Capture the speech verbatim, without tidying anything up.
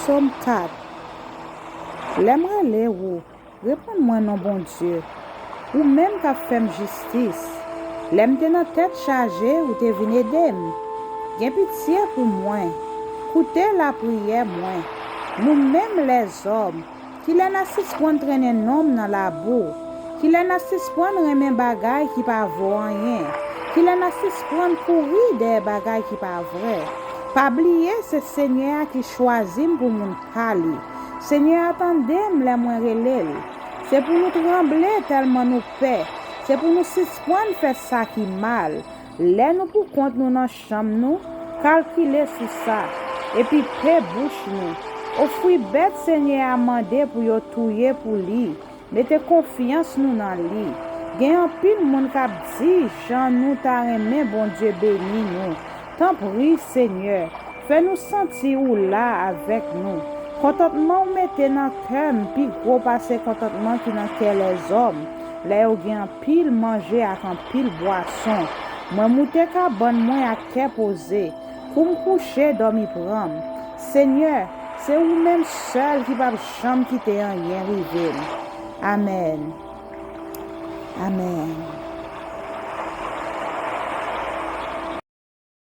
Sòm kat. Lè m rele ou, reponn mwen non Bondye, ou menm k ap fè m jistis. Lè m te nan tèt chaje, ou te vin ede m. Gen pitye pou mwen. Koute lapriyè mwen. Nou menm lèzòm, kilè n a sispann trennen non m nan labou? Kilè n a sispann renmen bagay ki pa vo anyen? Kilè n a sispann kouri dèyè bagay ki pa vrè? Pa bliye se Senyè a ki chwazi m pou moun pa li. Senyè a tande m lè mwen rele l. Se pou nou tranble tèlman nou pè. Se pou nou sispann fè sa ki mal. Lè nou poukont nou nan chanm nou, kalkile sou sa, epi pe bouch nou. Ofri bèt Senyè a mande pou yo touye pou li. Mete konfyans nou nan li. Gen anpil moun k ap di jan nou ta renmen Bondye beni nou. Tanpri, Senyè, fè nou santi ou la avèk nou. Kontantman ou mete nan kè m pi gwo pase kontantman ki nan kè lèzòm, lè yo gen anpil manje ak anpil bwason. Mwen moute kabann mwen ak kè poze. Kou m kouche, dòmi pran m. Senyè, se ou menm sèl ki p ap janm kite anyen rive m. Amèn. Amèn.